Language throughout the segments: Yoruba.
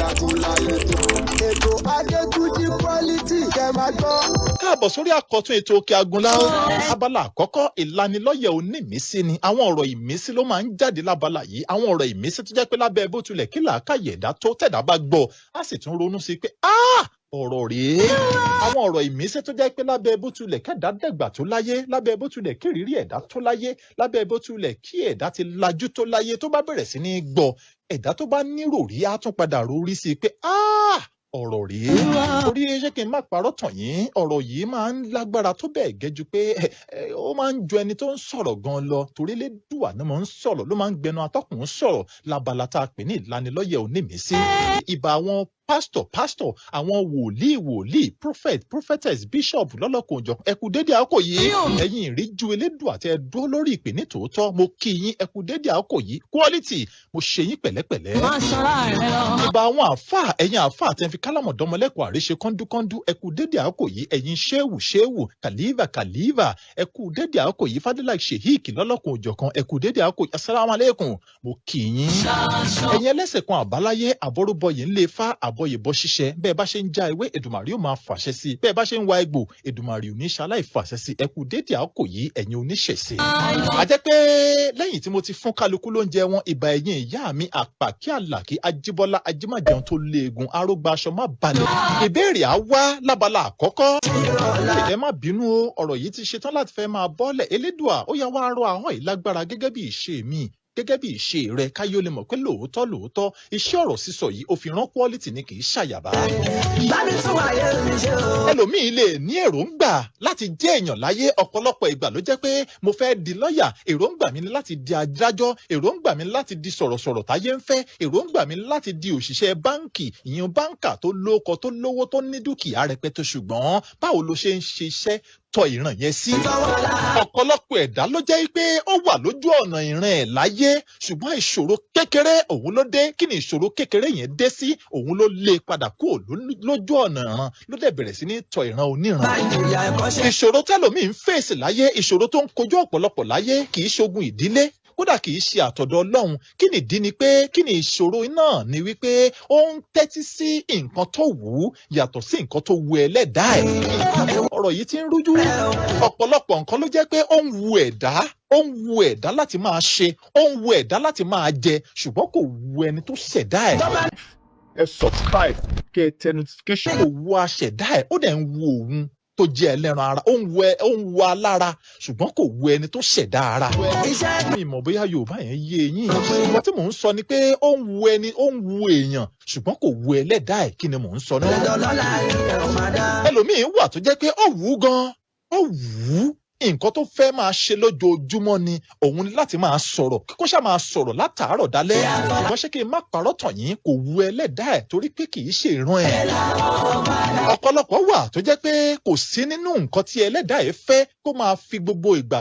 Agunla lẹ́tọ̀. Ètò Adétúnjì Quality kẹ́ máa gbọ́. Káàbọ̀ sórí àkọ́tún ètò Òkè Agunlá. Abala àkọ́kọ́, ìlanilọ́yẹ̀ onímísí ni. Àwọn ọ̀rọ̀ ìmísí ló máa ń jáde lábala yìí. Àwọn ọ̀rọ̀ ìmísí tó jẹ́ pé lábẹ́ bó tilẹ̀ kí làákàyè ẹ̀dá tó, tẹ̀dá bá gbọ́, á sì tún ronú sí i pé, "Ah, ọ̀rọ̀ rèé." Àwọn ọ̀rọ̀ ìmísí tó jẹ́ pé lábẹ́ bó tilẹ̀ kẹ́dá dẹ̀gbà tó láyé, lábẹ́ bó tilẹ̀ kí ìrírí ẹ̀dá tó láyé, lábẹ́ bó tilẹ̀ kí ẹ̀dá ti lajú tó láyé, tó bá bẹ̀rẹ̀ sí ní gbọ́, ẹ̀dá tó bá níròrí á tún padà rórí sí i pé, "Ah, ọ̀rọ̀ rèé." Torí ṣé kí n má parọ́ tàn yín, ọ̀rọ̀ yìí máa ń lágbára tó bẹ́ẹ̀ gẹ́jú pé ó máa ń ju ẹni tó ń sọ̀rọ̀ gan lọ, torí Elédùà ló máa ń sọ̀rọ̀, ló máa ń gbẹnu atọ́kùn sọ̀rọ̀ labala tá a pè ní ìlanilọ́yẹ̀ onímísí. Ìbà àwọn pásítọ̀ pásítọ̀, àwọn wòlíì wòlíì, prophet, prophetess, bishop lọ́lọ́kan òjọ̀kan, ẹ kú dédé àkókò yìí. Ẹ̀yin ìríjú Elédùà tẹ́ ẹ dúró lórí ìpè ní tòótọ́, mo kí yín, ẹ kú dédé àkókò yìí. Quality, mo ṣe yín pẹ̀lẹ́pẹ̀lẹ́. Máa ṣọ́ra rẹ lọ. Ìbà àwọn àáfàá, ẹ̀yin àáfàá tẹ́ ń fi kálámọ̀ dánmọ́lẹ́kọ̀ọ́ àríṣe kọ́ńdúkọ́ńdú, ẹ kú dédé àkókò yìí. Ẹ̀yin ṣéwù ṣéwù, kàlífà kàlífà, ẹ kú dédé àkókò yìí. Fadila sheik lọ́lọ́kan òjọ̀kan, ẹ kú dédé àkókò yìí. Asalaamu aleykum, mo kí yín. Ẹ̀yin ẹlẹ́sẹ̀ kan àbáláyé, àbọrúbọyè ń lè fa àbọyèbọ ṣíṣẹ. Bẹ́ẹ̀ bá ṣe ń já ewé, Èdùmàrè yóò máa fàṣẹ sí i. Bẹ́ẹ̀ bá ṣe ń wa egbò, Èdùmàrè ò ní ṣaláì fàṣẹ sí i. Ẹ kú dédé àkókò yìí, ẹ̀yin oníṣẹ̀ṣe. A jẹ́ pé lẹ́yìn tí mo ti fún kálukú lóúnjẹ wọn, ìbà ẹ̀yin ìyá mi Àpàkí Àlàkí Ajíbọ́lá Ajímájẹun tó léegun arógbá aṣọ má balẹ̀. Ìbéèrè á wá lábala àkọ́kọ́. Ẹ má bínú o, ọ̀rọ̀ yìí ti ṣetán láti fẹ́ máa bọ́lẹ̀. Elédùà ó yá, wá rọ ahọ́n yìí lágbára gẹ́gẹ́ bí ìṣe mi, gẹ́gẹ́ bí ìṣe rẹ, káyé ó lè mọ̀ pé lóòótọ́ lóòótọ́, iṣẹ́ ọ̀rọ̀ sísọ yìí ó fi rán Quality ni, kì í ṣàyàbá. Bá mi tún ayé mi ṣe o. Ẹlòmíín lè ní èròǹgbà láti jẹ́ èèyàn láyé. Ọ̀pọ̀lọpọ̀ ìgbà ló jẹ́ pé mo fẹ́ di lọ́ọ̀yà, èròǹgbà mi ni láti di adájọ́, èròǹgbà mi ni láti di sọ̀rọ̀sọ̀rọ̀ táyé ń fẹ́, èròǹgbà mi ni láti di òṣìṣẹ́ báǹkì, ìyẹn báǹkà tó lóko, tó lówó, tó ní dúkìá rẹpẹtẹ. Ṣùgbọ́n báwo ló ṣe ń ṣiṣẹ́ tọ ìran yẹn sí? Ọ̀pọ̀lọpọ̀ ẹ̀dá ló jẹ́ pé ó wà lójú ọ̀nà ìran ẹ̀ láyé, ṣùgbọ́n ìṣòro kékeré òun ló dé. Kí ni ìṣòro kékeré yẹn dé sí? Òun ló lé padà kúrò lójú ọ̀nà ìran, ló dẹ̀ bẹ̀rẹ̀ sí ní tọ ìran oníran. Nàìjíríà ẹ̀kọ́ṣẹ́. Ìṣòro tẹ́lòmíì ń fèsì láyé, ìṣòro tó ń kojú ọ̀pọ̀lọpọ̀ láyé, kì í ṣogun ìdílé, kódà kì í ṣe àtọ̀dọ̀ Ọlọ́run. Kí ni ìdí ni pé, kí ni ìṣòro náà ni wípé ó ń tẹ́tí sí nǹkan tó wù ú yàtọ̀ sí nǹkan tó wù ẹlẹ́dàá ẹ̀. Ọ̀rọ̀ yìí ti ń rújú. Ọ̀pọ̀lọpọ̀ nǹkan ló jẹ́ pé ó ń wu ẹ̀dá, ó ń wu ẹ̀dá láti máa ṣe, ó ń wu ẹ̀dá láti máa jẹ, ṣùgbọ́n kò wu ẹni tó ṣẹ̀dá ẹ̀. Ẹ subscribe, kẹ́ ẹ tẹ notification. Kò wu aṣẹ̀dá ẹ̀, ó dẹ̀ ń wu òun tó jẹ́ ẹlẹ́ran ara, ó ń wu ẹ, ó ń wu alára, ṣùgbọ́n kò wu ẹni tó ṣẹ̀dá ara. Iṣẹ́ Mi mọ̀ bóyá Yorùbá yẹn yé eyín. Nǹkan tí mò ń sọ ni pé ó ń wu ẹni, ó ń wu èèyàn, ṣùgbọ́n kò wu ẹlẹ́dàá ẹ̀. Kí ni mò ń sọ náà? Lọ́la ìyẹn ò máa dá. Ẹlòmíín wà tó jẹ́ pé ó wù ú gan, ó wù ú, nǹkan tó fẹ́ máa ṣe lójoojúmọ́ ni òun ní láti máa sọ̀rọ̀, kó ṣáà máa sọ̀rọ̀ látàárọ̀ dálẹ́. Ṣùgbọ́n ṣé kí n má parọ́ tàn yín, kò wu ẹlẹ́dàá ẹ̀, torí pé kì í ṣe ìran ẹ̀. Ọ̀pọ̀lọpọ̀ wà tó jẹ́ pé kò sí nínú nǹkan tí ẹlẹ́dàá ẹ̀ fẹ́ kó máa fi gbogbo ìgbà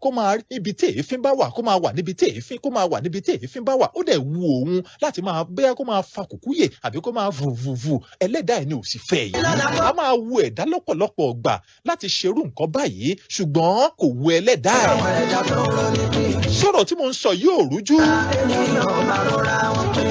kó máa rí ibi tí èéfín bá wà, kó máa wà níbi tí èéfín, kó máa wà níbi tí èéfín bá wà. Ó dẹ̀ wu òun láti máa bóyá kó máa fa kùkúyè àbí kó máa vùvùvù. Ẹlẹ́dàá ẹ̀ ni ò sì fẹ́ yìí. A máa wu ẹ̀dá lọ́pọ̀lọpọ̀ gbà láti ṣerú nǹkan báyìí, ṣùgbọ́n kò wu ẹlẹ́dàá ẹ̀. Àwọn ẹ̀dá tó ń ronú bí. Sọ̀rọ̀ tí mò ń sọ yóò rújú? Ènìyàn máa rọra wọn pé.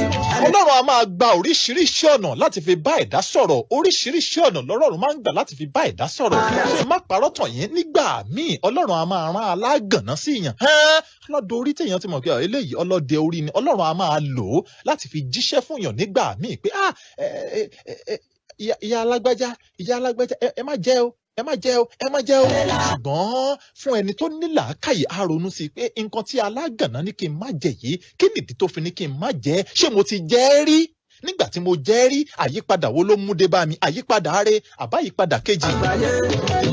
Ọlọ́run a máa gba oríṣiríṣi ọ̀nà láti fi bá ẹ̀dá sọ̀rọ̀. Oríṣiríṣi ọ̀nà lọ́lọ́run máa ń gbà láti fi bá ẹ̀dá sọ̀rọ̀. Ṣé má parọ́ tàn yín, nígbà míì Ọlọ́run a máa rán alágànná sí èèyàn. Hẹ́n, ọlọ́dẹ orí téèyàn ti mọ̀ pé eléyìí ọlọ́dẹ orí ni, Ọlọ́run a máa lò ó láti fi jíṣẹ́ fún èèyàn nígbà míì pé, "Ah, ẹ ẹ ẹ ìyá alágbájá, ìyá alágbájá, ẹ má jẹ́ o, ẹ má jẹ́ o, ẹ má jẹ́ o." Ṣùgbọ́n fún ẹni tó ní làákàyè, á ronú sí i pé nǹkan tí alágànná ní kí n má jẹ yìí, kí nìdí tó fi ní kí n má jẹ? Ṣé mo ti jẹ ẹ́ rí? Nígbà tí mo jẹ ẹ́ rí, àyípadà wo ló mú dé bá mi? Àyípadà rẹ àbáyípadà kejì? Àgbáyé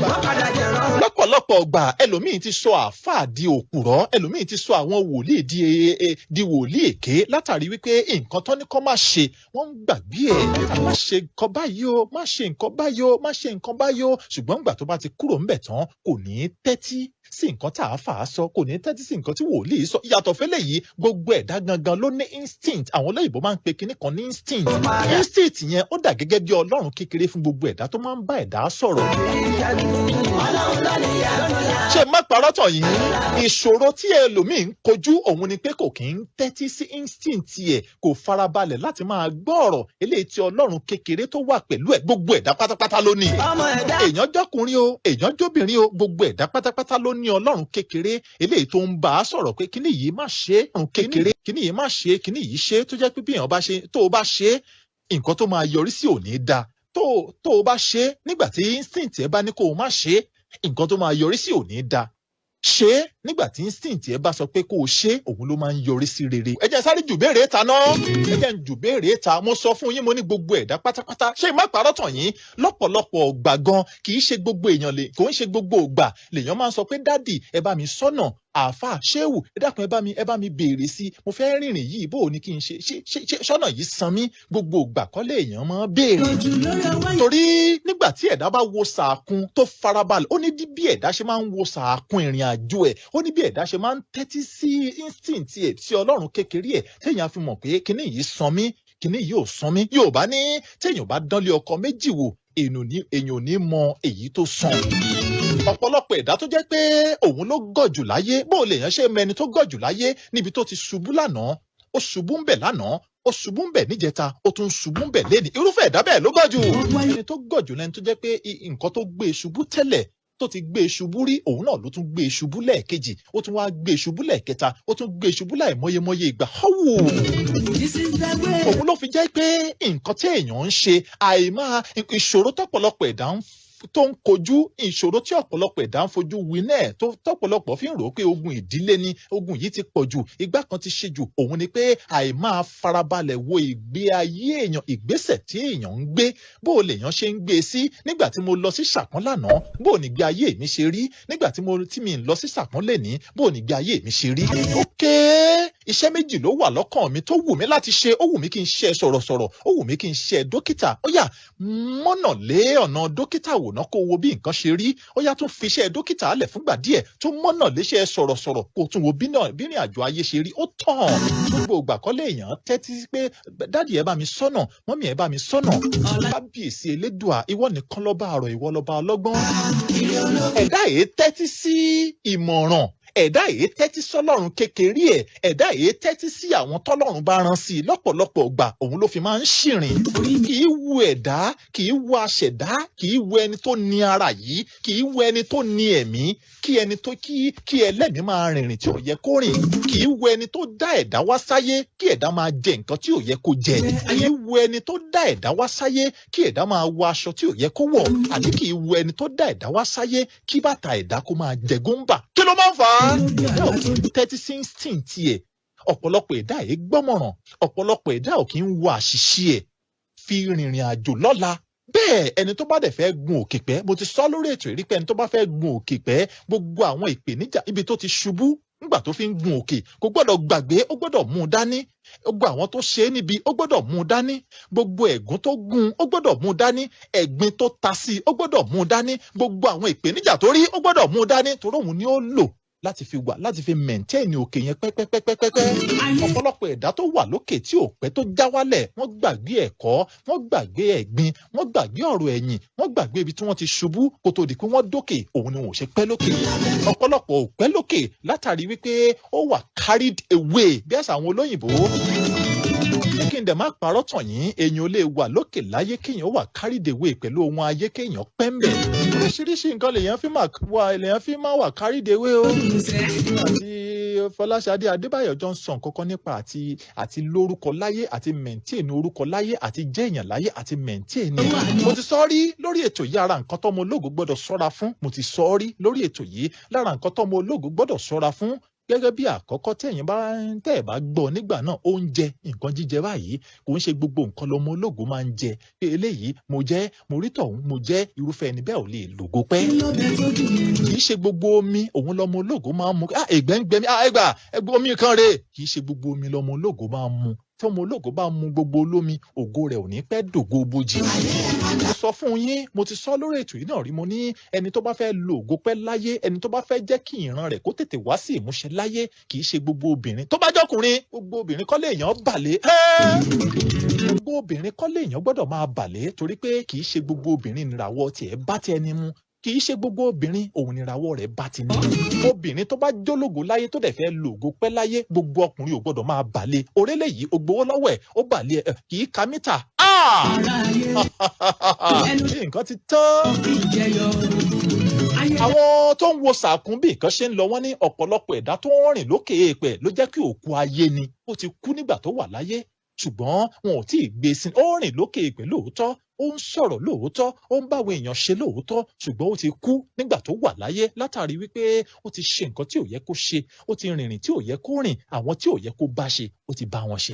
wọ́n padà jẹ̀rọ. Lọ́pọ̀lọpọ̀ ọgbà, ẹlòmíín ti sọ àáfàá di òpùrọ́, ẹlòmíín ti sọ àwọn wòlíì di wòlíì èké, látàrí wípé nǹkan tán ní kọ́ má ṣe, wọ́n ń gbàgbé ẹ̀. "Má ṣe nǹkan báyìí o, má ṣe nǹkan báyìí o, má ṣe nǹkan báyìí o." Ṣùgbọ́n ìgbà tó bá ti kúrò ńbẹ̀ tán, kò ní í tẹ́tí sí nǹkan tá àáfàá sọ, kò ní í tẹ́tí sí nǹkan tí wòlíì sọ. Ìyàtọ̀ fẹ́lẹ̀ yìí, gbogbo ẹ̀dá gangan ló ní instinct. Àwọn olóyìnbó máa ń pe kinní kan ní instinct. Instinct yẹn, ó dà gẹ́gẹ́ bí Ọlọ́run kékeré fún gbogbo ẹ̀dá tó máa ń bá ẹ̀dá sọ̀rọ̀. Ọlọ́run ló ní Ṣé má parọ́ tàn yín, ìṣòro tí ẹlòmíì ń kojú òun ni pé kò kí ń tẹ́tí sí instinct ẹ̀, kò farabalẹ̀ láti máa gbọ́ ọ̀rọ̀ eléyìí tí Ọlọ́run kékeré tó wà pẹ̀lú ẹ̀. Gbogbo ẹ̀dá pátápátá ló ní. Ọmọ ẹ̀dá. Èèyàn jọkùnrin o, èèyàn jóbìnrin o, gbogbo ẹ̀dá pátápátá ló ní Ọlọ́run kékeré eléyìí tó ń bá a sọ̀rọ̀ pé kíní yìí má ṣe é, kékeré, kíní yìí má ṣe é, kíní yìí ṣe é, tó jẹ́ pé bí èèyàn bá ṣe, tó o bá ṣe é, nǹkan tó máa yọrí sí ò ní da. Tó o bá ṣe é nígbà tí instinct ẹ bá ní kó o má ṣe é, nǹkan tó máa yọrí sí ò ní da. Ṣe é nígbà tí instinct ẹ bá sọ pé kó o ṣe é, òun ló máa ń yọrí sí rere. Ẹ jẹ́ sáré jù béèrè ta náà, ẹ jẹ́ ń jù béèrè ta. Mo sọ fún yín, mo ní gbogbo ẹ̀dá pátápátá, ṣé má parọ́ tàn yín, lọ́pọ̀lọpọ̀ ọgbà gan kì í ṣe gbogbo èèyàn lè, kò ń ṣe gbogbo ògbà lèèyàn máa ń sọ pé, "Daddy, ẹ bá mi sọ́nà. Àáfàá ṣéwù, ẹ dákun, ẹ bá mi béèrè sí i. Mo fẹ́ rìnrìn yìí, bó o ní kí n ṣe ṣe ṣe ṣe sọ́nà yìí san mí?" Gbogbo ògbà kọ́ lèèyàn máa béèrè, torí nígbà tí ẹ̀dá bá wo sàákún tó farabalẹ̀, ó ní bí ẹ̀dá ṣe máa ń wo sàákún ìrìn àjò ẹ̀, ó ní bí ẹ̀dá ṣe máa ń tẹ́tí sí instinct ẹ̀, sí Ọlọ́run kékeré ẹ̀, téèyàn á fi mọ̀ pé kíní yìí san mí, kíní yìí ò san mí. Yorùbá ní téèyàn bá dánlé ọkọ méjì wò, èèyàn ò ní mọ èyí tó san. Ọ̀pọ̀lọpọ̀ ẹ̀dá tó jẹ́ pé òun ló gọ̀ jù láyé, bó o lè yàn ṣe mẹni tó gọ̀ jù láyé níbi tó ti ṣubú lánàá, ó ṣubú ń bẹ̀ lánàá, ó ṣubú ń bẹ̀ níjẹta, ó tún ṣubú ń bẹ̀ léni, irúfẹ́ ẹ̀dá bẹ́ẹ̀ ló gọ̀ jù. Ẹni tó gọ̀ jù lẹni tó jẹ́ pé nǹkan tó gbé e ṣubú tẹ́lẹ̀, tó ti gbé e ṣubú rí, òun náà ló tún gbé e ṣubú lẹ́ẹ̀kejì, ó tún wá gbé e ṣubú lẹ́ẹ̀kẹta, ó tún gbé e ṣubú láìmọyemọye ìgbà. Họ́wù, òun ló fi jẹ́ pé nǹkan tí èèyàn ń ṣe àìmáa ìṣòro tọ́pọ̀lọpọ̀ ẹ̀dá tó ń kojú, ìṣòro tí ọ̀pọ̀lọpọ̀ ẹ̀dá ń fojú winá tó tọ́pọ̀lọpọ̀ fi ń rò ó pé ogun ìdílé ni, ogun yìí ti pọ̀ jù, ìgbà kan ti ṣe jù, òun ni pé àìmáa farabalẹ̀ wo ìgbé ayé èèyàn, ìgbésẹ̀ tí èèyàn ń gbé, bó o lèèyàn ṣe ń gbé e sí. Nígbà tí mo lọ sí Ṣàpọ́n lánàá, bó o nígbé ayé mi ṣe rí? Nígbà tí mo tí mi ń lọ sí Ṣàpọ́n lẹ́ni, bó o nígbé ayé mi ṣe rí? Ókè, iṣẹ́ méjì ló wà lọ́kàn mi tó wù mí láti ṣe. Ó wù mí kí n ṣe sọ̀rọ̀sọ̀rọ̀, ó wù mí kí n ṣe dókítà. Ó yá, mọ́nà lé ọ̀nà dókítà wò ná, kó wo bí nǹkan ṣe rí. Ó yá, tún fi iṣẹ́ dókítà lẹ̀ fúngbà díẹ̀, tó mọ́nà léṣe sọ̀rọ̀sọ̀rọ̀, kó tún wo bí náà bí ìrìn àjò ayé ṣe rí. Ó tàn, gbogbo ìgbà kọ́ lèèyàn tẹ́tí sí pé, "Daddy, ẹ bá mi sọ́nà. Mummy, ẹ bá mi sọ́nà." Kábíyèsí Elédùà, ìwọ nìkan lọ́ba àrọ̀, ìwọ lọ́ba ọlọ́gbọ́n. Ẹ̀dá èé tẹ́tí sí ìmọ̀ràn, ẹ̀dá èé tẹ́tí sọ́lọ́run kékeré ẹ̀, ẹ̀dá èé tẹ́tí sí àwọn tọ́lọ́run bá rán sí i lọ́pọ̀lọpọ̀ gbà, òun ló fi máa ń ṣìrìn. Kì í wu ẹ̀dá, kì í wu aṣẹ̀dá, kì í wu ẹni tó ní ara yìí, kì í wu ẹni tó ní ẹ̀mí, kí ẹni tó kí ẹlẹ́mìí máa rìnrìn tí ò yẹ kó rìn. Kì í wu ẹni tó dá ẹ̀dá wá sáyé kí ẹ̀dá máa jẹ nǹkan tí ò yẹ kó jẹ. Kì í wu ẹni tó dá ẹ̀dá wá sáyé kí ẹ̀dá máa wọ aṣọ tí ò yẹ kó wọ̀. Àní kì í wu ẹni tó dá ẹ̀dá wá sáyé kí bàtà ẹ̀dá kó máa jẹ góńbà. Kí ló máa ń fà á? Ẹ̀dá ò kí ń tẹ́tí sí instinct ẹ̀. Ọ̀pọ̀lọpọ̀ ẹ̀dá yìí gbọ́mọ̀ràn, ọ̀pọ̀lọpọ̀ ẹ̀dá ò kí ń wo àṣìṣe ẹ̀ fi rìnrìn àjò lọ́la. Bẹ́ẹ̀ ẹni tó bá dẹ̀ fẹ́ gun òkè pẹ́, mo ti sọ lórí ètò ìrí pé ẹni tó bá fẹ́ gun òkè pẹ́, gbogbo àwọn ìpèníjà ibi tó ti ṣubú nígbà tó fi ń gun òkè kò gbọ́dọ̀ gbàgbé, ó gbọ́dọ̀ mú un dání. Gbogbo àwọn tó ṣe é níbi, ó gbọ́dọ̀ mú un dání. Gbogbo ẹ̀gún tó gún, ó gbọ́dọ̀ mú un dání. Ẹ̀gbin tó ta sí i, ó gbọ́dọ̀ mú un dání. Gbogbo àwọn ìpèníjà tó rí, ó gbọ́dọ̀ mú un dání, torí òun ni ó lò láti fi wà, láti fi maintain òkè yẹn pẹ́pẹ́pẹ́pẹ́pẹ́. Ọ̀pọ̀lọpọ̀ ẹ̀dá tó wà lókè tí ò pẹ́ tó já wálẹ̀, wọ́n gbàgbé ẹ̀kọ́, wọ́n gbàgbé ẹ̀gbin, wọ́n gbàgbé ọ̀rọ̀ ẹ̀yìn, wọ́n gbàgbé ibi tí wọ́n ti ṣubú kó tó di pé wọ́n dókè. Òun ni wọn ò ṣe pẹ́ lókè. Ọ̀pọ̀lọpọ̀ ò pẹ́ lókè látàrí wípé ó wà carried away, bí àṣà àwọn olóyìnbó. Kí n dẹ̀ má parọ́ tàn yín, èèyàn ò lè wà lókè láyé kéèyàn wà carried away pẹ̀lú ohun ayé kéèyàn pẹ́ ń bẹ̀. Oríṣiríṣi nǹkan lèèyàn fi máa wà carried away o. Àti Fọláṣadé Adébáyọ̀ jọ ń sọ nǹkan kan nípa àti lórúkọ láyé, àti maintain orúkọ láyé, àti jẹ́ èèyàn láyé, àti maintain ẹ̀. Mo ti sọ rí lórí ètò yìí, ara nǹkan tọ́mọ ológo gbọ́dọ̀ ṣọ́ra fún. Mo ti sọ rí lórí ètò yìí, lára nǹkan tọ́mọ ológo gbọ́dọ̀ ṣọ́ra fún gẹ́gẹ́ bí àkọ́kọ́, tẹ̀yin bá tẹ́ ẹ̀ bá gbọ́ nígbà náà, oúnjẹ, nǹkan jíjẹ báyìí, kò ń ṣe gbogbo nǹkan lọmọ ológo máa ń jẹ, pé eléyìí mo jẹ́, mo rí tọ̀hún mo jẹ́. Irúfẹ́ ẹni bẹ́ẹ̀ ò lè lògo pẹ́. Kì í ṣe gbogbo omi òun lọmọ ológo máa ń mu. Ah, ẹ̀gbẹ́ ń gbẹ mí, ah, ẹgbà ẹgbẹ́ omi kan rè. Kì í ṣe gbogbo omi lọmọ ológo máa ń mu. Tí ọmọ ológo bá mu gbogbo olómi, ògo rẹ̀ ò ní pẹ́ dògo bojì. Mo sọ fún yín, mo ti sọ lórí ètò yìí náà rí, mo ní ẹni tó bá fẹ́ lo ògo pẹ́ láyé, ẹni tó bá fẹ́ jẹ́ kí ìran rẹ̀ kó tètè wá sí ìmúṣẹ láyé, kì í ṣe gbogbo obìnrin tó bá jọkùnrin, gbogbo obìnrin kọ́ léèyàn bàlẹ́, gbogbo obìnrin kọ́ léèyàn gbọ́dọ̀ máa bàlẹ́, torí pé kì í ṣe gbogbo obìnrin nìràwọ̀ tiẹ̀ bá ti ẹni mu. Kì í ṣe gbogbo obìnrin òun nìràwọ̀ rẹ̀ bá ti ní. Obìnrin tó bá jólógo láyé, tó dẹ̀ fẹ́ lògo pẹ́ láyé, gbogbo ọkùnrin ò gbọ́dọ̀ máa bàlẹ̀ orélé yìí. Ó gbowó lọ́wọ́ ẹ̀, ó bàlẹ̀ ẹ̀, kì í ka mítà. Nǹkan ti tán. Àwọn tó ń wo sàkún bí nǹkan ṣe ń lọ, wọ́n ní ọ̀pọ̀lọpọ̀ ẹ̀dá tó ń rìn lókè èèpẹ̀ ló jẹ́ kí òkú ayé ni. Ó ti kú nígbà tó wà láyé, ṣùgbọ́n wọn ò tí ì gbé sí. Ó rìn lókè èèpẹ̀ lóòótọ́, ó ń sọ̀rọ̀ lóòótọ́, ó ń báwọn èèyàn ṣe lóòótọ́, ṣùgbọ́n ó ti kú nígbà tó wà láyé, látàrí wípé ó ti ṣe nǹkan tí ò yẹ kó ṣe, ó ti rìnrìn tí ò yẹ kó rìn, àwọn tí ò yẹ kó bá ṣe, ó ti bá wọn ṣe.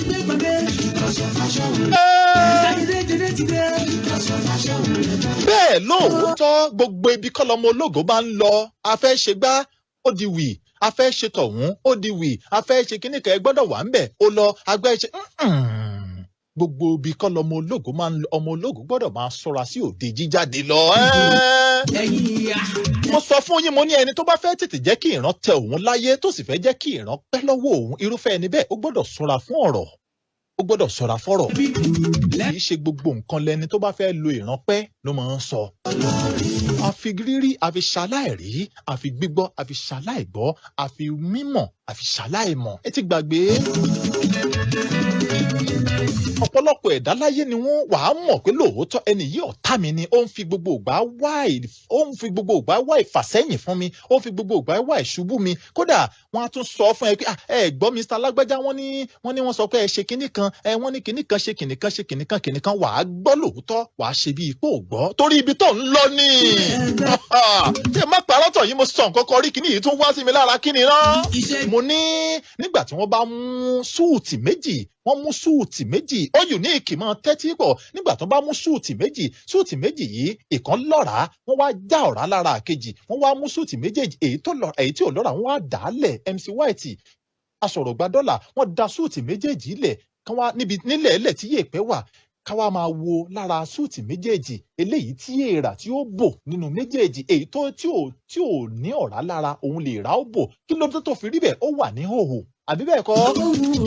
Bẹ́ẹ̀ lóòótọ́, gbogbo ibi kọ́ lọmọ ológo bá ń lọ. A fẹ́ ṣe gbá, ó di wì, a fẹ́ ṣe tọ̀hún, ó di wì, a fẹ́ ṣe kíní kan, ẹ gbọ́dọ̀ wà ń bẹ̀, ó lọ agbẹ́ ṣe. Gbogbo ibi kọ́ lọmọ ológo máa ń lọ. Ọmọ ológo gbọ́dọ̀ máa ṣọ́ra sí òde jíjáde lọ. Mo sọ fún yín, mo ní ẹni tó bá fẹ́ tètè jẹ́ kí ìran tẹ òun láyé, tó sì fẹ́ jẹ́ kí ìran pẹ́ lọ́wọ́ òun, irúfẹ́ ẹni bẹ́ẹ̀, ó gbọ́dọ̀ ṣọ́ra fún ọ̀rọ̀, ó gbọ́dọ̀ ṣọ́ra fọ́rọ̀. Kì í ṣe gbogbo nǹkan lẹni tó bá fẹ́ lo ìran pẹ́ ló máa ń sọ. Àfi rírí, àfi ṣaláìrí, àfi gbígbọ́, àfi ṣaláìgbọ́, àfi mímọ̀, àfi ṣaláìmọ̀. Ẹ ti gbàgbé, ọ̀pọ̀lọpọ̀ ẹ̀dá láyé ni wọ́n wàá mọ̀ pé lóòótọ́ ẹni yìí ọ̀tá mi ni. Ó ń fi gbogbo ìgbà wá ìfàsẹ́yìn fún mi, ó ń fi gbogbo ìgbà wá ìṣubú mi. Kódà wọ́n á tún sọ fún ẹ pé, "Ẹ gbọ́, Mr. Alágbájá, wọ́n ní wọ́n sọ pé ẹ ṣe kinní kan, ẹ wọ́n ní kinní kan ṣe kinní kan ṣe kinní kan kinní kan." Wàá gbọ́ lóòótọ́, wàá ṣe bí ipò gbọ́, torí ibi tó ń lọ ni. Ṣé má parọ́ tọ̀ yín, mo sọ nǹkan kan rí, kinní yìí tún wá sí mi lára. Kíni náà? Mo ní nígbà tí wọ́n bá mú suit méjì, wọ́n mú suit méjì, ó unique, mọ́ tẹ́tí pọ̀. Nígbà tó bá mú suit méjì, suit méjì yìí, ìkan lọ́ràá, wọ́n wá já ọ̀rá lára àkejì. Wọ́n wá mú suit méjèèjì, èyí tó lọ, èyí tí ò lọ́ràá, wọ́n wá dà á lẹ̀. MC White asọ̀rọ̀gba dọ́là, wọ́n da suit méjèèjì lẹ̀ kán wá níbi nílẹ̀ ẹlẹ̀ tí yèèpẹ̀ wà, ká wá máa wo lára suit méjèèjì, eléyìí tí èèrà tí ó bò nínú méjèèjì, èyí tó tí ò ní ọ̀rá lára, òun lè rà ó bò. Kí ló dé tó fi rí bẹ́ẹ̀? Ó wà ní hòhò, àbí bẹ́ẹ̀ kọ́?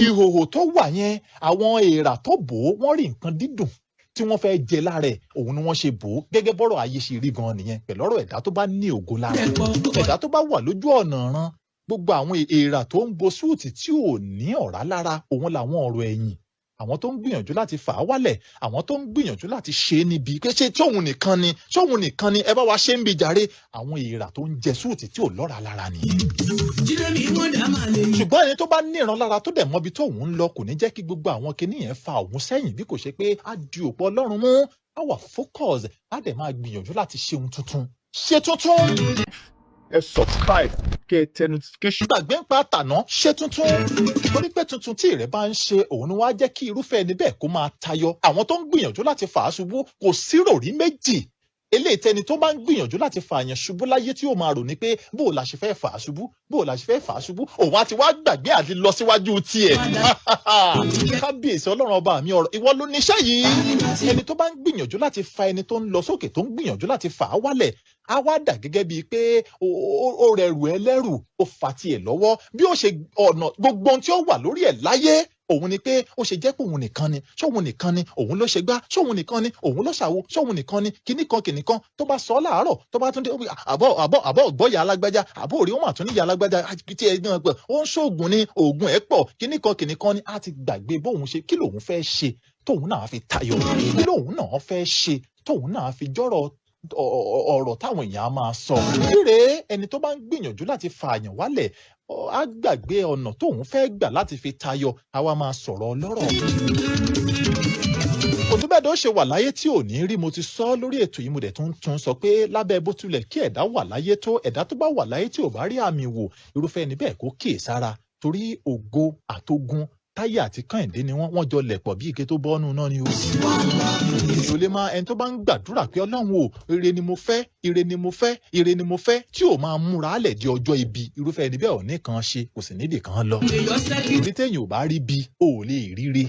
Ìhòhò tó wà yẹn, àwọn èèrà tó bò ó, wọ́n rí nǹkan dídùn tí wọ́n fẹ́ jẹ lára ẹ̀, òun ni wọ́n ṣe bò ó. Gẹ́gẹ́ bọ́rọ̀ ayé ṣe rí gan nìyẹn pẹ̀lú ọ̀rọ̀ ẹ̀dá tó bá ní ògo lára, ẹ̀dá tó bá wà lójú ọ̀nà ran. Gbogbo àwọn èèrà tó ń bo suit tí ò ní ọ̀rá lára, òun làwọn ọ̀rọ̀ ẹ̀yìn, àwọn tó ń gbìyànjú láti fà á wálẹ̀, àwọn tó ń gbìyànjú láti ṣe é níbi pé ṣé tóun nìkan ni, tóun nìkan ni, ẹ bá wa ṣe ń bi jàre. Àwọn èèrà tó ń jẹ suit tí ò lọ́ra lára nìyẹn. Ṣùgbọ́n ẹni tó bá níran lára, tó dẹ̀ mọbi tó òun ń lọ, kò ní jẹ́ kí gbogbo àwọn kinní yẹn fa òun sẹ́yìn, bí kò ṣe pé á di òpó Ọlọ́run mú, á wà focus, á dẹ̀ máa gbìyànjú láti ṣe ohun tuntun, ṣe tuntun. Ẹ subscribe, kẹ́ ẹ tẹ notification. Gbàgbé ń pa tàná, ṣe tuntun, torí pé tuntun tí ìrẹ́ bá ń ṣe, òun ni wọ́n á jẹ́ kí irúfẹ́ ẹni bẹ́ẹ̀ kó máa tayọ àwọn tó ń gbìyànjú láti fà á ṣubú. Kò sí ròrí méjì eléyìí tẹni tó bá ń gbìyànjú láti fà àyàn ṣubú láyé tí ó máa rò ní pé bó o la ṣe fẹ́ fà á ṣubú, bó o la ṣe fẹ́ fà á ṣubú. Òun á ti wá gbàgbé àti lọ síwájú tiẹ̀. Kábíyèsí Ọlọ́run ọba mi, ọ̀rọ̀ ìwọ ló níṣẹ́ yìí. Ẹni tó bá ń gbìyànjú láti fa ẹni tó ń lọ sókè, tó ń gbìyànjú láti fà á wálẹ̀, á wá dà gẹ́gẹ́ bíi pé ó rẹrù ẹlẹ́rù, ó fa tiẹ̀ lọ́wọ́. Bí ó ṣe ọ̀nà gbogbo ohun tí ó wà lórí ẹ̀ láyé, òun ni pé ó ṣe jẹ́ pé òun nìkan ni, ṣóun nìkan ni, òun ló ṣe gbá, ṣóun nìkan ni, òun ló ṣàwo, ṣóun nìkan ni, kíní kan kíní kan. Tó bá sọ láàárọ̀, tó bá tún dé, àbọ̀ àbọ̀ àbọ̀ gbọ́yà alágbájá, àbọ̀ òrí wọn àtún níyà alágbájá tí ẹ gan pẹ̀, ó ń ṣoògùn ni, oògùn ẹ̀ pọ̀, kíní kan kíní kan ni. Á ti gbàgbé bóun ṣe, kí lòun fẹ́ ṣe tóun náà fi tayọ, kí lòun náà fẹ́ ṣe tóun náà fi jọ́rọ̀ ọ̀rọ̀ táwọn èèyàn á máa sọ. Ríre ẹni tó bá ń gbìyànjú láti fa àyàn wálẹ̀, á gbàgbé ọ̀nà tóun fẹ́ gbà láti fi tayọ, á wá máa sọ̀rọ̀ ọlọ́rọ̀. Kò tó bẹ́ẹ̀ dó ṣe wà láyé tí ò ní rí. Mo ti sọ lórí ètò yìí, mo dẹ̀ tún tún sọ pé lábẹ́ bó tilẹ̀ kí ẹ̀dá wà láyé tó, ẹ̀dá tó bá wà láyé tí ò bá rí àmì wò, irúfẹ́ ẹni bẹ́ẹ̀ kó kíyè sára, torí ògo àtogun, Táyé àti Kẹ́hìndé ni wọ́n jọ lẹ̀pọ̀ bí ike tó bọ́nú náà ni o. Èyí ò lè máa ẹni tó bá ń gbàdúrà pé, "Ọlọ́run o, ire ni mo fẹ́, ire ni mo fẹ́, ire ni mo fẹ́," tí ò máa múra lẹ̀ di ọjọ́ ibi, irúfẹ́ ẹni bẹ́ẹ̀ ò ní kan ṣe, kò sì níbì kan lọ. Ibi téèyàn ò bá rí bi, ò lè ríre.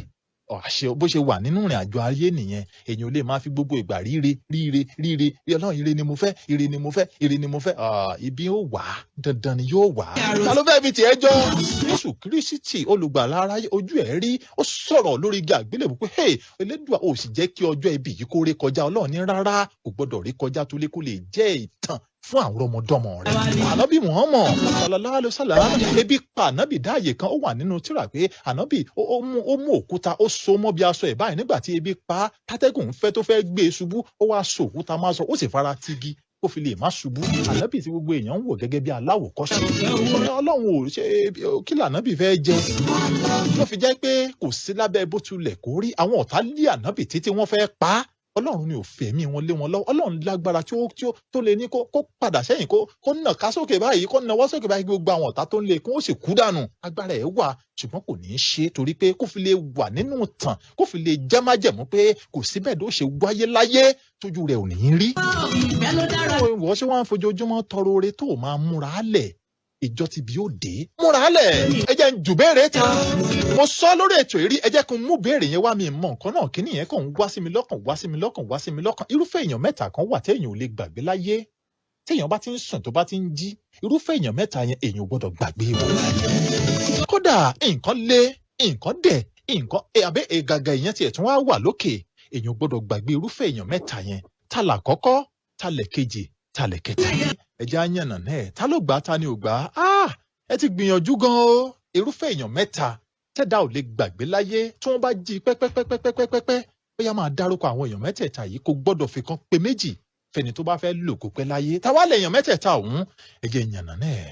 Àṣẹ bó ṣe wà nínú ìrìn àjò ayé nìyẹn. Èèyàn ò lè máa fi gbogbo ìgbà ríre ríre ríre rí. Ọlọ́run, ire ni mo fẹ́, ire ni mo fẹ́, ire ni mo fẹ́. Ibi ó wà, dandan ni yóò wà. Ta ló fẹ́ fi tiẹ̀ jọ? Jésù Kírísítì olùgbàlà aráyé, ojú ẹ̀ rí, ó sọ̀rọ̀ lórí igi àgbélébùú pé, "Hey, Elédùà, ò sì jẹ́ kí ọjọ́ ibi yìí kó ré kọjá." Ọlọ́run ní rárá, kò gbọ́dọ̀ rí kọjá, torí kó lè jẹ́ ìtàn fún àwọn ọmọdọ́mọ rẹ̀. Ànábì Muhammad sallallahu alayhi wa sallam, ebi pa ànábì dáàyè kan. Ó wà nínú tírà pé ànábì ó mú òkúta, ó so mọ́ bí aṣọ ẹ̀ báyìí nígbà tí ebi pa á, tátẹ́gùn ń fẹ́ tó fẹ́ gbé e ṣubú. Ó wá so òkúta máa sọ, ó sì fara tigi kó fi lè má ṣubú. Ànábì tí gbogbo èèyàn ń wò gẹ́gẹ́ bí aláwòkọ́ṣe. Ọlọ́run ò ṣe kí lànábì fẹ́ jẹ ló fi jẹ́ pé kò sí lábẹ́ bó tilẹ̀ kó rí. Àwọn ọ̀tá lé ànábì títí, wọ́n fẹ́ pa á. Ọlọ́run ni ò fẹ̀mí wọn lé wọn lọ́wọ́. Ọlọ́run lágbára tí ó tí ó tó lè ní kó padà sẹ́yìn, kó nà ká sókè báyìí, kó nawọ́ sókè báyìí, gbogbo àwọn ọ̀tá tó ń lé kó ó sì kú dànù. Agbára ẹ̀ wà, ṣùgbọ́n kò ní í ṣe, torí pé kó fi lè wà nínú tàn, kó fi lè jẹ́ májẹ̀mú pé kò síbẹ̀ tó ṣe wáyé láyé tójú rẹ̀ ò ní í rí. Ìfẹ́ ló dára. Wọ́n ṣé wọ́n á fojoojúmọ́ tọrọ oore tó o máa múra lẹ̀ ìjọ ti bí ó dé. Múra lẹ̀. Ẹ jẹ́ ń jù béèrè ta. Mo sọ lórí ètò ìrí, ẹ jẹ́ kí n mú béèrè yẹn wá. Mi mọ nǹkan náà, kíní yẹn kàn ń wá sí mi lọ́kàn, wá sí mi lọ́kàn, wá sí mi lọ́kàn. Irúfẹ́ èèyàn mẹ́ta kan wà téèyàn ò lè gbàgbé láyé. Téèyàn bá ti ń sùn, tó bá ti ń jí, irúfẹ́ èèyàn mẹ́ta yẹn, èèyàn ò gbọ́dọ̀ gbàgbé wọn. Kódà nǹkan lé, nǹkan dẹ̀, nǹkan àbẹ́ ègàgà, ìyẹn tiẹ̀ tún wá wà lókè, èèyàn ò gbọ́dọ̀ gbàgbé irúfẹ́ èèyàn mẹ́ta yẹn. Ta làkọ́kọ́, ta lẹ̀ kejì, ta lẹ̀ kẹta? Ẹ jẹ́ á yànnà náà. Ta ló gbà á, ta ni ò gbà á? Ẹ ti gbìyànjú gan o. Irúfẹ́ èèyàn mẹ́ta tẹ́dá ò lè gbàgbé láyé, tí wọ́n bá jí pẹ́pẹ́pẹ́pẹ́pẹ́pẹ́, bóyá máa dárúkọ àwọn èèyàn mẹ́tẹ̀ẹ̀ta yìí, kò gbọ́dọ̀ fi kan pé méjì fẹ́ni tó bá fẹ́ lò kó pẹ́ láyé. Ta wá lèèyàn mẹ́tẹ̀ẹ̀ta ọ̀hún? Ẹ jẹ́ yànnà náà.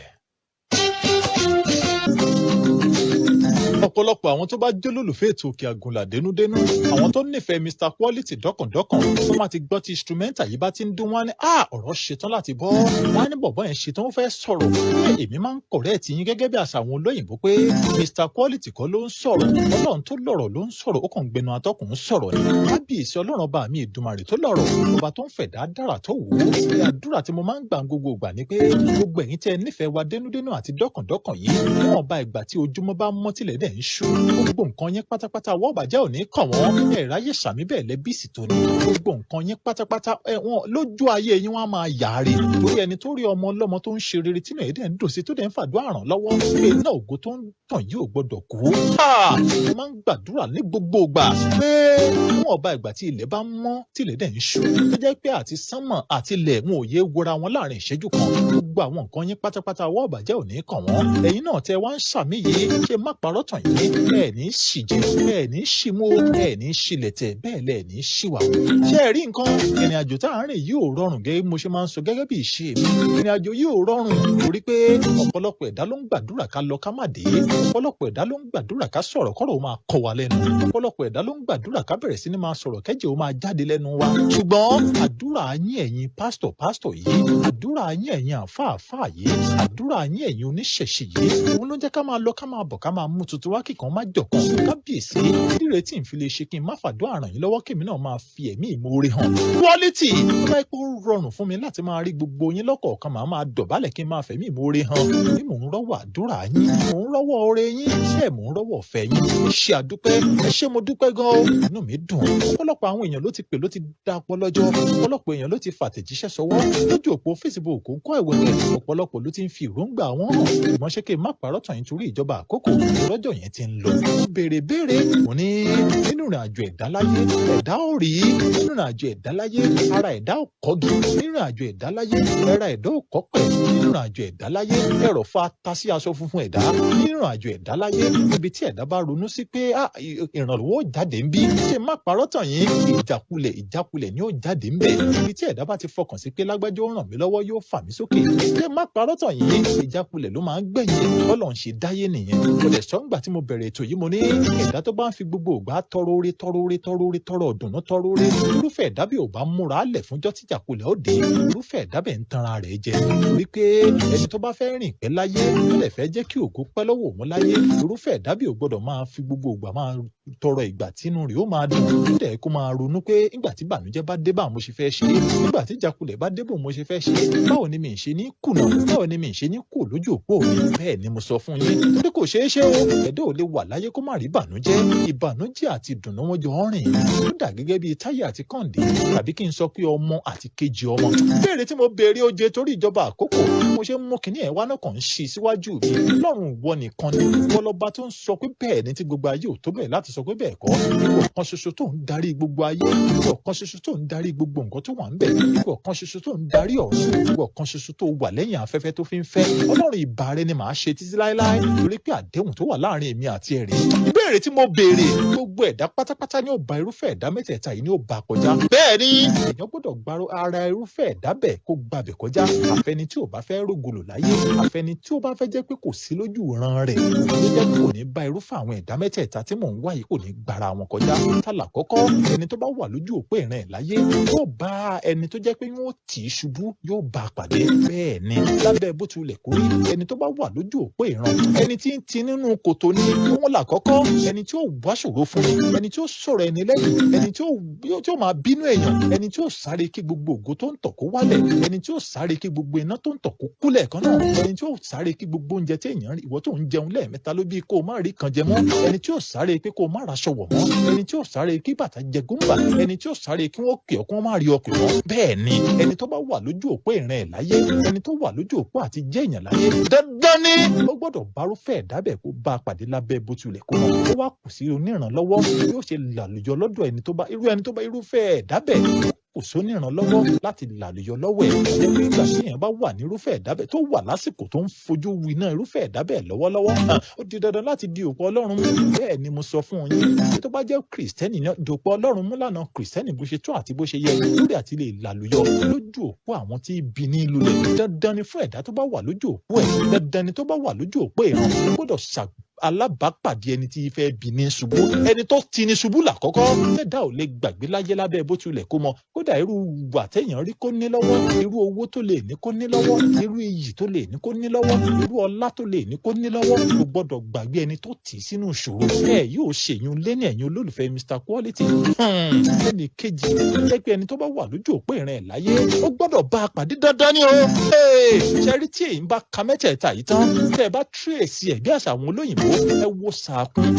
Ọ̀pọ̀lọpọ̀ àwọn tó bá jólólùfẹ́ ètò Òkè Àgùnlà dénúdénú, àwọn tó nífẹ̀ẹ́ Mr Quality dọ́kàndọ́kàn, tó máa ti gbọ́ tí instrumental yìí bá ti ń dún, wọ́n á ní, "Ah, ọ̀rọ̀ ṣetán láti bọ́." Wọ́n á ní bọ̀bọ́ yẹn ṣetán, ó fẹ́ sọ̀rọ̀. Pé èmi máa ń correct yín gẹ́gẹ́ bí àṣà àwọn olóyìnbó pé Mr Quality kọ́ ló ń sọ̀rọ̀, Ọlọ́run tó lọ̀rọ̀ ló ń sọ̀rọ̀. Ó kàn ń gbẹnu atọ́kùn ń sọ̀rọ̀ ni. Kábíyèsí Ọlọ́run ọba mi Èdùmàrè tó lọ̀rọ̀, ọba tó ń fẹ̀dá dára tó wù ú. Àdúrà tí mo máa ń gbà gbogbo ìgbà ni pé gbogbo ẹ̀yin tẹ́ ẹ nífẹ̀ẹ́ wa dénúdénú àti dọ́kàndọ́kàn yìí, níwọ̀nba ìgbà tí ojúmọ́ bá mọ́ tilẹ̀ dẹ̀ ń ṣú, gbogbo nǹkan yín pátápátá, wọ́n bàjẹ́ ò ní kàn wọ́n. Ẹ̀ ráyè sàmí bẹ́ẹ̀ lẹ́bíìsì tó ní gbogbo nǹkan yín pátápátá ẹ wọn lójú ayé yín, wọ́n á máa yàre lórí ẹni tó rí ọmọ ọlọ́mọ tó ń ṣe rere, tínú ẹ̀ dẹ̀ ń dùn sí, tó dẹ̀ ń fàdúrà ràn lọ́wọ́ pé iná ògo tó ń tàn yìí ò gbọdọ̀ kú. Mo máa ń gbàdúrà ní gbogbo ìgbà pé níwọ̀nba ìgbà tí ilẹ̀ bá mọ́ tí ilẹ̀ dẹ̀ ń ṣú, tó jẹ́ pé àti sánmọ̀ àti ilẹ̀ wọn ò yé wora wọn láàrin ìṣẹ́jú kan, gbogbo àwọn nǹkan yín pátápátá, ọwọ́ ọ̀bàjẹ́ ò ní kàn wọ́n. Ẹ̀yin náà tẹ wá ń ṣàmì yìí, ṣe má parọ́ tàn yín, ẹ̀ ní ṣìjẹ, ẹ̀ ní ṣìmú, ẹ̀ ní ṣìlẹ̀tẹ̀, bẹ́ẹ̀ lẹ̀ ní ṣìwà. Ṣé ẹ rí nǹkan? Ìrìn àjò tá à ń rìn yìí ò rọrùn, gẹ́gẹ́ bí mo ṣe máa ń sọ, gẹ́gẹ́ bí ìṣe mi. Ìrìn àjò yìí ò rọrùn, torí pé ọ̀pọ̀lọpọ̀ ẹ̀dá ló ń gbàdúrà ká lọ ká má dé. Ọ̀pọ̀lọpọ̀ ẹ̀dá ló ń gbàdúrà ká sọ̀rọ̀ kọ́rọ̀ ó máa kọ wa lẹ́nu. Ọ̀pọ̀lọpọ̀ ẹ̀dá ló ń gbàdúrà ká bẹ̀rẹ̀ sí ní máa sọ̀rọ̀, kẹ́jẹ̀ ó máa jáde lẹ́nu wa. Ṣùgbọ́n àdúrà yín, ẹ̀yin pásítọ̀ pásítọ̀ yìí, àdúrà yín, ẹ̀yin àfáà àfáà yìí, àdúrà yín, ẹ̀yin oníṣẹ̀ṣe yìí, òun ló jẹ́ ká máa lọ, ká máa bọ̀, ká máa mú tuntun wá, kíkan má jọ̀kan. Kábíyèsí nírètí ń fi lè ṣe kí n má fàdúrà ràn yín lọ́wọ́, kémi náà máa fi ẹ̀mí ìmoore hàn. Quality tó bá yẹ kó rọrùn fún mi láti máa rí gbogbo yín lọ́kọ̀ọ̀kan, màá máa dọ̀bálẹ̀ kí n máa fẹ̀mí ìmoore hàn bí mò ń rọ́wọ́ àdúrà yín, mò ń rọ́wọ́ oore yín, ṣé mò ń rọ́wọ́ ọ̀fẹ́ yín. Ẹ ṣé, àdúpẹ́, ẹ ṣé, mo dúpẹ́ gan o, inú mi dùn. Ọ̀pọ̀lọpọ̀ àwọn èèyàn ló ti pè, ló ti dá ọpọlọjọ. Ọ̀pọ̀lọpọ̀ èèyàn ló ti fàtẹ̀jíṣẹ́ sọwọ́ lójú òpó Facebook ń kọ́ ìwẹ̀wẹ̀. Ọ̀pọ̀lọpọ̀ ló ti ń fi èròǹgbà wọn hàn. Ṣùgbọ́n ṣé kí n má parọ́ tàn yín, torí ìjọba àkókò lọ́jọ́ yẹn ti ń lọ, mo béèrè béèrè, mo ní nínú ìrìn àjò ẹ̀dá láyé, ẹ̀dá ò rí nínú ìrìn àjò ẹ̀dá láyé, ara ẹ̀dá ò kọ́gi nínú ìrìn àjò ẹ̀dá láyé, ara ẹ̀dá ò kọ́pẹ̀ nínú ìrìn àjò ẹ̀dá láyé, ẹ̀rọ̀fọ̀ ata sí aṣọ funfun ẹ̀dá nínú ìrìn àjò ẹ̀dá láyé. Ibi tí ẹ̀dá bá ronú sí pé ìrànlọ́wọ́ ó jáde ń bí, ṣe má parọ́ tàn yín, ìjákulẹ̀ ìjákulẹ̀ ni ó jáde ń bẹ̀. Ibi tí ẹ̀dá bá ti fọkàn sí pé lágbájá ó ràn mí lọ́wọ́, yóò fà mí sókè, ṣe má parọ́ tàn yín, ìjákulẹ̀ ló máa ń gbẹ̀yìn. Bọ́lọ̀ ń ṣe dáyé nìyẹn. Mo dẹ̀ sọ ńgbà tí mo bẹ̀rẹ̀ ètò yìí, mo ní ẹ̀dá tó bá ń fi gbogbo ìgbà tọrọ oore, tọrọ oore, tọrọ oore, tọrọ ọ̀dùnnú, tọrọ oore, irúfẹ́ ẹ̀dá bí ò bá múra lẹ̀ fúnjọ́ tíjàkulẹ̀ ó dé, irúfẹ́ ẹ̀dá bẹ́ẹ̀ ń tanra rẹ̀ jẹ, torí pé ẹni tó bá fẹ́ rìn pẹ́ láyé, tó lè fẹ́ jẹ́ kí ògo pẹ́ lọ́wọ́ òun láyé, irúfẹ́ ẹ̀dá bí ò gbọ́dọ̀ máa fi gbogbo ìgbà máa tọrọ ìgbà tínú rẹ̀ ó máa dùn. Ó dẹ̀ kó máa ronú pé nígbà tí ìbànújẹ́ bá dé, báwo mo ṣe fẹ́ ṣe é? Nígbà tí ìjákulẹ̀ bá dé, báwo mo ṣe fẹ́ ṣe é? Báwo ni mi ì ṣe ní kùnà? Báwo ni mi ì ṣe ní kù lójú òpó mi? Bẹ́ẹ̀ ni mo sọ fún yín, torí kò ṣeé ṣe o, ẹ̀dá ò lè wà láyé kó má rí ìbànújẹ́. Ìbànújẹ́ àti ìdùnnú wọn jọ ń rìn, ó dà gẹ́gẹ́ bíi táyà àti kàǹdé, tàbí kí n sọ pé ọmọ àti kejì ọmọ. Béèrè tí mo béèrè oje torí ìjọba àkókò, mo ṣe ń mú kinní ẹ̀ wá náà kàn ń ṣí síwájú mi. Lọ́rùn, ìwọ nìkan ni wọlọba tó ń sọ pé bẹ́ẹ̀ ni tí gbogbo ayé ò tó bẹ́ẹ̀ láti sọ pé bẹ́ẹ̀ kọ́. Ìwọ kan ṣoṣo tó ń darí gbogbo ayé, ìwọ kan ṣoṣo tó ń darí gbogbo nǹkan tó wà ń bẹ̀, ìwọ kan ṣoṣo tó ń darí ọ̀run, ìwọ kan ṣoṣo tó wà lẹ́yìn afẹ́fẹ́ tó fi ń fẹ́. Ọlọ́run, ìbà rẹ ni màá ṣe títí láéláé, torí pé àdéhùn tó wà láàrin èmi àti ẹ̀rí. Ìbéèrè tí mo béèrè, gbogbo ẹ̀dá pátápátá ni ó bá irúfẹ́ ẹ̀dá mẹ́tẹ̀ẹ̀ta yìí ni ó bá kọjá. Bẹ́ẹ̀ ni, èèyàn gbọ́dọ̀ gba ara irúfẹ́ ẹ̀dá bẹ́ẹ̀ kó gbabẹ̀ kọjá. Àfẹni tí ò bá fẹ́ rògbòlò láyé, àfẹni tí ó bá fẹ́ jẹ́ pé kò sí lójú ìran rẹ̀ ló jẹ́ pé kò ní bá irúfẹ́ àwọn ẹ̀dá mẹ́tẹ̀ẹ̀ta tí mò ń wá yìí, kò ní gbára wọn kọjá. Tálà kọ́kọ́, ẹni tó bá wà lójú òpó ìran ẹ̀ láyé, yóò bá ẹni tó jẹ́ pé yóò tì í ṣubú, yóò bá a pàdé. Bẹ́ẹ̀ ni, lábẹ́ bó tilẹ̀ kó rí, ẹni tó bá wà lójú òpó ìran, ẹni tí ń ti nínú kòtò ni òun là kọ́kọ́. Ẹni tí ó wá ṣòro fún ni, ẹni tí ó sọ̀rọ̀ ẹni lẹ́yìn, ẹni tí ó máa bínú èèyàn, ẹni tí ó sáré kí gbogbo ògo tó ń tọ̀ kó wálẹ̀, ẹni tí ó sáré kí gbogbo iná tó ń tọ̀ kó kúlẹ̀ kan náà, ẹni tí ó sáré kí gbogbo oúnjẹ tí èèyàn rí, ìwọ tó ń jẹun lẹ́ẹ̀mẹ́ta ló bí, kó o má rí kan jẹ mọ́, ẹni tí ó sáré pé kó o má raṣọ wọ̀ mọ́, ẹni tí ó sáré kí bàtà jẹ gúnbà, ẹni tí ó sáré kí wọ́n pè ọ́ kí wọ́n má rí ọ pè wọ́n. Bẹ́ẹ̀ ni, ẹni tó bá wà lójú òpó ìran ẹ̀ láyé, ẹni tó wà lójú òpó àti jẹ́ èèyàn láyé, dandan ni ó gbọ́dọ̀ bárúfẹ́ ẹ̀dá bẹ́ẹ̀, kó bá a pàdé lábẹ́ bó tilẹ̀ kó mọ̀. Ó wá kù sí onírànlọ́wọ́ yóò ṣe làlùyọ lọ́dọ̀ ẹni tó bá irú ẹni tó bá irúfẹ́ ẹ̀dá bẹ́ẹ̀. Kò sónìrànlọ́wọ́ láti làlùyọ lọ́wọ́ ẹ̀. Jẹ́ pé ìgbà tí èèyàn bá wà nírúfẹ́ ẹ̀dá bẹ́ẹ̀, tó wà lásìkò tó ń fojú winá irúfẹ́ ẹ̀dá bẹ́ẹ̀ lọ́wọ́lọ́wọ́, ó di dandan láti di òpó Ọlọ́run mú. Bẹ́ẹ̀ ni mo sọ fún yín pé tó bá jẹ́ Kìrìsìtẹ́nì náà, dòpò Ọlọ́run mú lánàá Kìrìsìtẹ́nì bó ṣe tó àti bó ṣe yẹ lórí àti lè làlùyọ lójú òpó àwọn tí ibi ní lulẹ̀. Dandan ni fún ẹ̀dá tó bá wà lójú òpó ẹ̀, dandan ni tó bá wà lójú òpó ìran, ó gbọ́dọ̀ ṣà alábàápàdé ẹni tí fẹ́ bí ní ṣubú. Ẹni tó ti ní ṣubú làkọ́kọ́ tẹ́dá ò lè gbàgbé láyé lábẹ́ bó tilẹ̀ kó mọ. Kódà irú wà téèyàn rí kó ní lọ́wọ́, irú owó tó lè ní kó ní lọ́wọ́, irú iyì tó lè ní kó ní lọ́wọ́, irú ọlá tó lè ní kó ní lọ́wọ́, kò gbọ́dọ̀ gbàgbé ẹni tó tì í sínú ìṣòro. Ẹ yóò ṣèyún lé ní ẹ̀yin olólùfẹ́ Mr Quality. Ẹnì kejì jẹ́ pé ẹni tó bá wà lójú òpó ìran ẹ̀ láyé, ó gbọ́dọ̀ bá a pàdé dandan ni o. Ṣe rí tí èyí ń bá ka mẹ́tẹ̀ẹ̀ta yìí tán, tẹ́ ẹ bá trace ẹ̀ bí àṣà àwọn olóyìnbó, ẹ wo sàkún,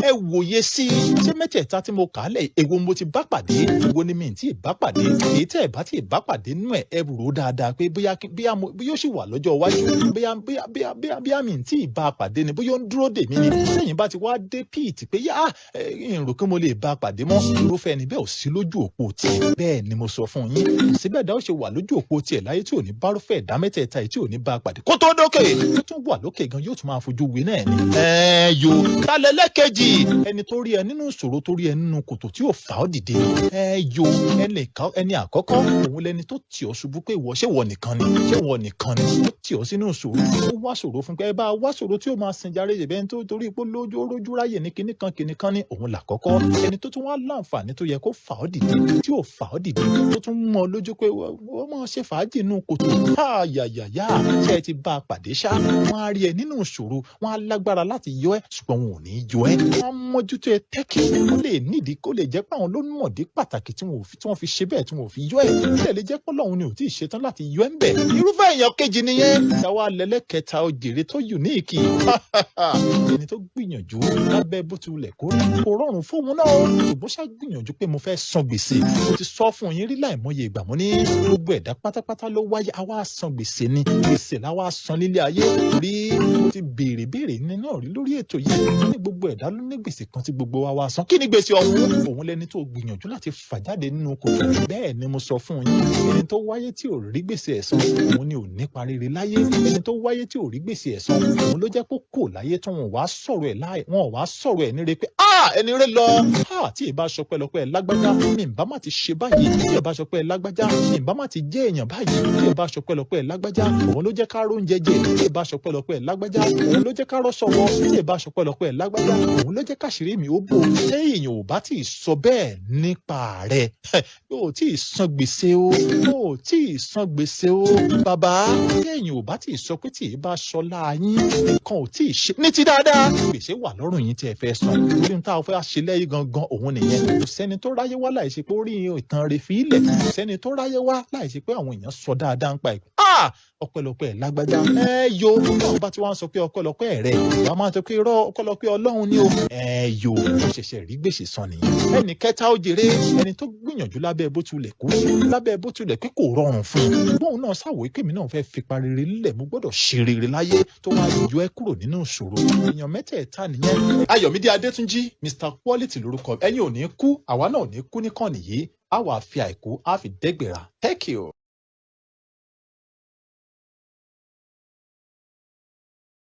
ẹ wòye sí i, ṣé mẹ́tẹ̀ẹ̀ta tí mo kà á lẹ̀, èwo mo ti bá pàdé, èwo ni mi ì tí ì bá pàdé? Èyí tẹ́ ẹ bá tí ì bá pàdé nínú ẹ̀, ẹ rò ó dáadáa pé bóyá ó sì wà lọ́jọ́ iwájú, bóyá mi ì tí ì bá a pàdé ni, bóyá ó ń dúró dè mí ni. Sẹ́yìn bá ti wá dé pit pé yá ẹ ń rò pé mo lè bá a pàdé mọ́, irúfẹ́ ẹni bẹ́ẹ̀ ò sí lójú òpó tiẹ̀. Bẹ́ẹ̀ ni mo sọ fún yín. Síbẹ̀ dá ó ṣe wà lójú òpó tiẹ̀ láyé tí ò ní bárúfẹ́ ẹ̀dá mẹ́tẹ̀ẹ̀ta yìí, tí ò ní bá a pàdé kó tó dókè, tó tún wà lókè gan, yóò tún máa fojú wí náà ni. Ẹ yo kálẹ̀ lẹ́kẹ̀jì, ẹni tó rí ẹ nínú ìṣòro, tó rí ẹ nínú kòtò, tí ò fà ọ́ dìde. Ẹ yo ẹni àkọ́kọ́, òun lẹni tó tì ọ́ ṣubú pé ìwọ, ṣé ìwọ nìkan ni? Ṣé ìwọ nìkan ni? Ó tì ọ́ sínú ìṣòro, ó wá ṣòro fún pé ẹ bá wá ṣòro tí ó máa sin jàre yẹ̀bẹ́ tó torí pé lójú ó rójú ráyè ní kinní kan kinní kan ní, òun làkọ́kọ́. Ẹni tó tún wá láǹfààní tó yẹ kó fà ọ́ dìde tí ò fà ọ́ dìde, tó tún mú ọ lójú pé wọ́n máa ṣe fàájì nínú kòtò, yàyàyà, ṣé ẹ ti bá a pàdé ṣá? Wọ́n á rí ẹ nínú ìṣòro, wọ́n á lágbára láti yọ ẹ́, ṣùgbọ́n wọn ò ní yọ ẹ́. Wọ́n á mójútó ẹ tẹ́kì. Ó lè nídìí, kó lè jẹ́ pé àwọn ló mọ̀dí pàtàkì tí wọ́n fi ṣe bẹ́ẹ̀ tí wọ́n ò fi yọ ẹ́. Ó lè jẹ́ pé Ọlọ́run ni ò tí ì ṣetán láti yọ ẹ́ ń bẹ̀. Irúfẹ́ èèyàn kejì nìyẹn. Ìyàwó alẹ́lẹ́kẹta òjèrè tó unique, ẹni tó gbìyànjú lábẹ́ bó ti wulẹ̀ kó rí, kò rọrùn fóun náà o, ṣùgbọ́n ṣá gbìyànjú pé mo fẹ́ san gbèsè. Mo ti sọ fún yín rí láìmọye ìgbà, mo ní gbogbo ẹ̀dá pátápátá ló wáyé àwa san gbèsè ni. Gbèsè làwa san nílé ayé, torí mo ti béèrè béèrè nínú rí lórí ètò yìí ní gbogbo ẹ̀dá ló ní gbèsè kan tí gbogbo wa wá san. Kí ni gbèsè ọ̀hún? Òun lẹni tó gbìyànjú láti fà jáde nínú kòtò. Bẹ́ẹ̀ ni mo sọ fún yín, ẹni tó wáyé tí ò rí gbèsè ẹ̀ san, òun ni ò nípa rere láyé. Ẹni tó wáyé tí ò rí gbèsè ẹ̀ san, òun ló jẹ́ kó kò láyé tí wọn wá sọ̀rọ̀ ẹ̀ láì wọn wá sọ̀rọ̀ ẹ̀ níre pé ah, ẹni rẹ lọ, ah, tí ì bá ṣọpẹ́lọpẹ́ lágbájá, mi ì bá má ti ṣe báyìí. Tí ì bá ṣọpẹ́ lágbájá, mi ì bá má ti jẹ́ èèyàn báyìí. Tí ì bá ṣọpẹ́lọpẹ́ lágbájá, òun ló jẹ́ ká róúnjẹ jẹ. Tí ì bá ṣọpẹ́lọpẹ́ lágbájá, òun ló jẹ́ ká rọ́ṣọ wọ̀. Tí ì bá ṣọpẹ́lọpẹ́ lágbájá, òun ló Ló jẹ́ káṣírí mi ó bò. Ṣé èèyàn ò bá tí ì sọ bẹ́ẹ̀ nípa rẹ̀, yóò tí ì san gbèsè o, yóò tí ì san gbèsè o. Bàbá, tí èèyàn ò bá tí ì sọ pé tí ì bá ṣọlá yín, nǹkan ò tí ì ṣe ní ti dáadáa, gbèsè wà lọ́rùn yín tí ẹ fẹ́ san. Torí ohun tá a fẹ́ ṣe lẹ́yìn gangan òun nìyẹn. Kò sẹ́ni tó ráyé wá láì ṣe pé ó rí ìtàn rẹ̀ fi ilẹ̀. Kò sẹ́ni tó ráyé wá láì ṣe pé àwọn èèyàn sọ dáadáa ń pa ẹ̀. Ah, ọpẹ́lọpẹ́ lágbájá. Ẹ yo, báwọn bá ti wá ń sọ pé ọpẹ́lọpẹ́ rẹ̀, wàá máa sọ pé irọ́, ọpẹ́lọpẹ́ Ọlọ́run ni o. Ẹ yo, ó ṣẹ̀ṣẹ̀ rí gbèsè san nìyẹn. Ẹnì kẹta ó jèrè, ẹni tó gbìyànjú lábẹ́ bó tilẹ̀ kú, lábẹ́ bó tilẹ̀ pé kò rọrùn fún un. Bóun náà ṣàwò pé èmi náà fẹ́ fipa rere lílẹ̀, mo gbọ́dọ̀ ṣe rere láyé, tó wá yọ ẹ́ kúrò nínú ìṣòro. Èèyàn mẹ́tẹ̀ẹ̀ta nìyẹn. Ayọ̀mídé Adétúnjí, Mr Quality lórúkọ. Ẹ̀yin ò ní kú, àwa náà ò ní kú níkànnì yìí. A wà fi àìkú, á fi dẹ́gbẹ̀rà. Thank you.